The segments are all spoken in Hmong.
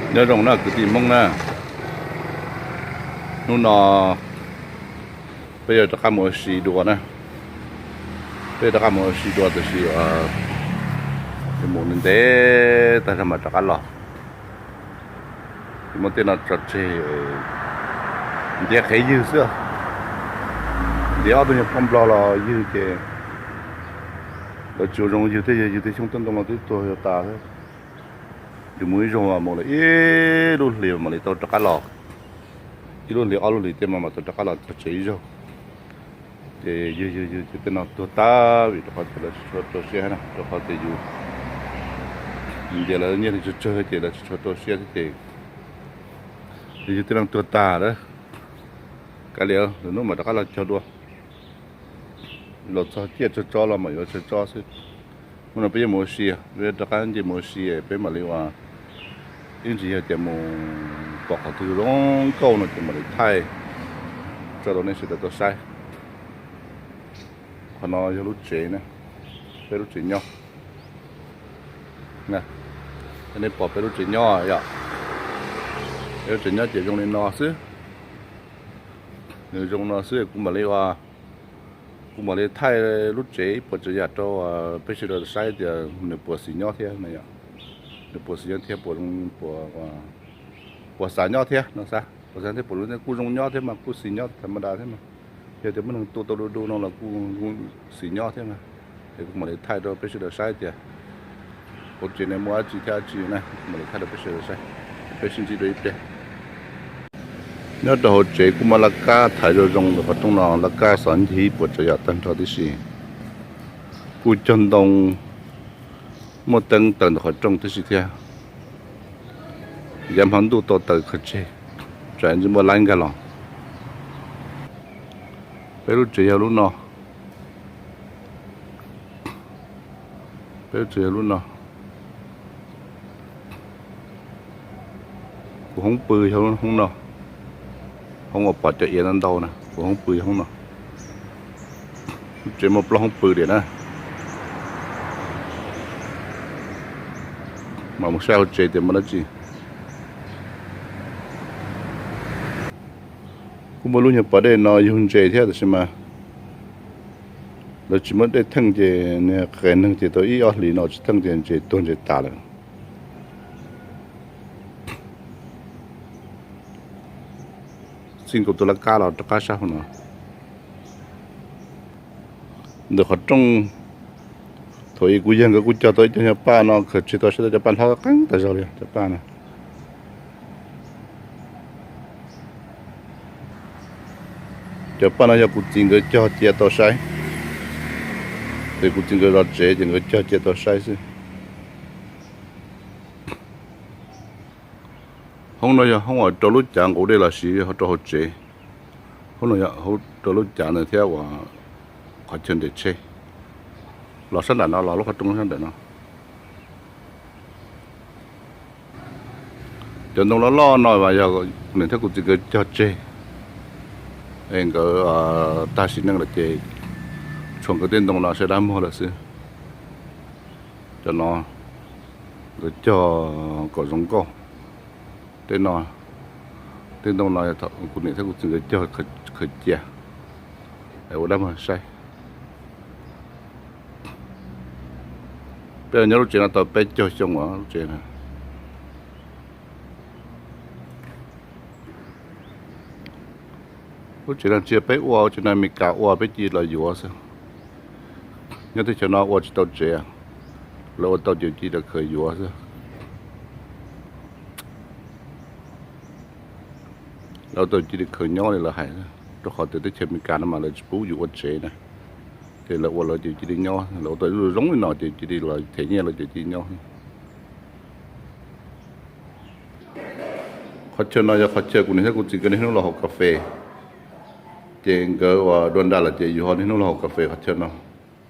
Nyob zoo na kwv tij Hmoob na, hnub no peb yuav rov qab mus ua si dua na. Peb yuav rov qab mus ua si dua tiam sis yuav mus ntev tag zog mam rov qab los. Ces muab tej no tso tseg, ntiav qhev ywg xwb. Ntiav ob tug nyuag poj nplog los ywg ces lawv tsis ua zoo ywg thiab, yog ywg tej xyoob tej ntoo los twb tuag yog tas thiab. Yus mus ib zaug mas mus lawm ib lub hlis mam li tau rov qab los, ib lub hlis ob lub hlis tej mas mam tau rov qab los txog tsev ib zaug. Ces ywg ywg ywg ces tej no tuag tag vim rau qhov tias lawv tsis tshua rau siab na, rau qhov tias yus ntiav lawv nyiaj li tsawg tsawg ces lawv tsis tshua rau siab thiab ces ywg tej no tuag tag lawm. Kav liam, lwm hnub mam rov qab los cog dua. Los txog ciaj tsawg tso los mam yuav tsawg tso xwb. Hnub no peb yuav mus ua si, peb rov qab nce mus ua si peb mam li ua. Ib ntsis yog tias mus pom qhov twg zoo nkauj no ces mam li thaij tso rau nej sawv daws tau saib. Qhov no yog lub tsev na, peb lub tsev nyob. Nej pom peb lub tsev nyob yom, peb lub tsev nyob ces zoo li no xwb. Nws zoo no xwb kuv mam li ua, kuv mam li thaij lub tsev ib puas tsav yam rau peb sawv daws saib tias nws puas xis nyob thiab no yom. Nws puas xis nyob thiab puas, puas xav nyob thiab no xav, puas xav thiab puas lub kuj zoo nyob thiab mas kuj xis nyob tham ma das thiab mas. Yog tias muaj neeg tu tau du du no los kuj xis nyob thiab mas. Es kuv mam li thaij rau peb sawv daws saib tias hauv tsev no muaj dab tsi thiab dab tsi na, kuv mam li thaij rau peb sawv daws saib. Peb sib ntsib dua ib pliag. Nyob rau hauv tsev kuj muaj laj kab thaiv zoo zoo ntawm qhov rooj no, laj kab xov ncig ib puas tsav yam tag nrho tib si. Kuj cog ntoo, muaj teeb taws ntawm qhov rooj tib si thiab. Yav hmo ntuj tau taws qhov tseg, tsam ntsis muaj laib nkag los. Peb lub tsev yog lub no. Peb lub tsev yog lub no. Kuv hoob pw yog hoob no, hoob uas pom cov iav ntau ntau na, kuv hoob pw yog hoob no. Lub tsev muaj plaub hoob pw tiam na. Mam mus saib hauv tsev tias muaj dab tsi. Kuj muaj lub nyuag pas dej no yug ntses thiab tab sis mas lawv tsis muab dej theej ces niag qias neeg ces tau ib ob hlis no tsis theej ces ntses tuag ntses tas lawm. Txij nkaus tus laj kab los rov qab sab hauv no. Ntawm qhov rooj, thaum ub kuv yawg nkawd kuj cog tau ib co nyuag paj no khaws tseg tau saib, cov paj hlob qeeb tas zog li cov paj no. Cov paj no yog kuv txiv nkawd cog cia tau saib, ces kuv txiv nkawd zov tsev ces nkawd cog cia tau saib xwb. Hoob no yog hoob uas rau lub cav nqus dej los siv rau hauv tsev. Hoob no yog rau lub cav ntawd thiab uas qhov chaw nres tsheb los sab nram no, los lub qhov rooj sab nram no. Cov ntoo loj loj no mas yog kuv niam thiab kuv txiv nkawd cog tseg, es nkawd tag sim neej lawm ces tshuav nkawd tej ntoo no sab dab muag lawm xwb. Cov no nkawd cog kom zoo nkauj. Tej no, tej ntoo no kuv niam thiab kuv txiv nkawd cog khaws cia, ua dab muag saib. Peb nyob lub tsev no tau peb caug xyoo os lub tsev no. Lub tsev no tsis yog peb ua, lub tsev no Amelikas ua, peb cia los yuav xwb. Nyob teb chaws no ua tsis tau tsev, lawv ua tau ces cia li khaws yuav xwb. Lawv ua tau cia li khaws nyob li lawv hais, rau qhov tias teb chaws Amelikas no mas lawv tsis pub yus ua tsev na, ces lawv ua lawv ces cia li nyob, lawv ua tau ib lub zoo li no ces cia li los them nyiaj lawv ces cia li nyob. Qhov chaw no yog qhov chaw kuv niam thiab kuv txiv nkawd niaj hnub los haus kas fes, ces nkawd ua dua nra lawm ces yus ho niaj hnub los haus kas fes qhov chaw no.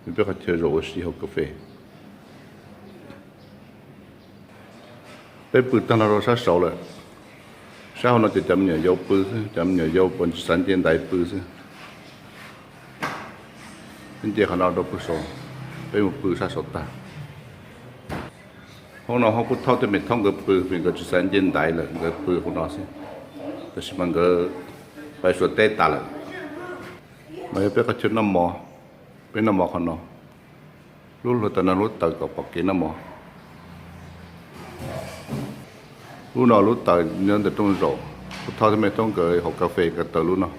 Peb qhov chaw zaum ua si haus kas fes. Peb pw tag nrho rau sab saud lawm. Sab hauv no ces cov me nyuam yaus pw xwb, cov me nyuam yaus puas xav nce ntaiv pw xwb. Peb nce qhov no rau pw saud, peb mus pw sab saud tag. Hauv no hauv Pub Thauj thiab Me Thoob nkawd pw vim nkawd tsis xav nce ntaiv lawm, nkawd pw hauv no xwb. Tab sis mas nkawd pais Suav teb tas lawm. No yog peb qhov chaw noj mov, peb noj mov qhov no. Lub hluav taws no lub taws kom pom kev noj mov. Lub no lub taws nyob ntawm rooj zaum, Pub Thauj thiab Me Thoob nkawd haus kas fes nkawd taws lub no.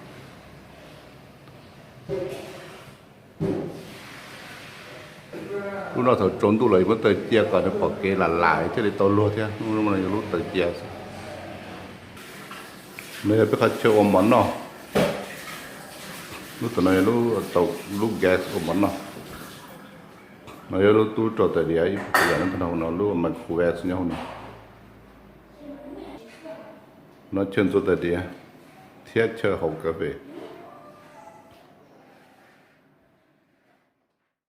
Lub no thaum tsaus ntuj los muab taws cia kom nws pom kev lam lam thiaj li tau luag thiab. Lub no yog lub taws cia xwb. No yog peb qhov chaw ua mov noj. Lub tom no yog lub, lub gas ua mov noj. No yog lub tub rau tais diav ib puas yam no, lub microwave nyob hauv no. No chaw ntxuav tais diav thiab chaw haus kas fes.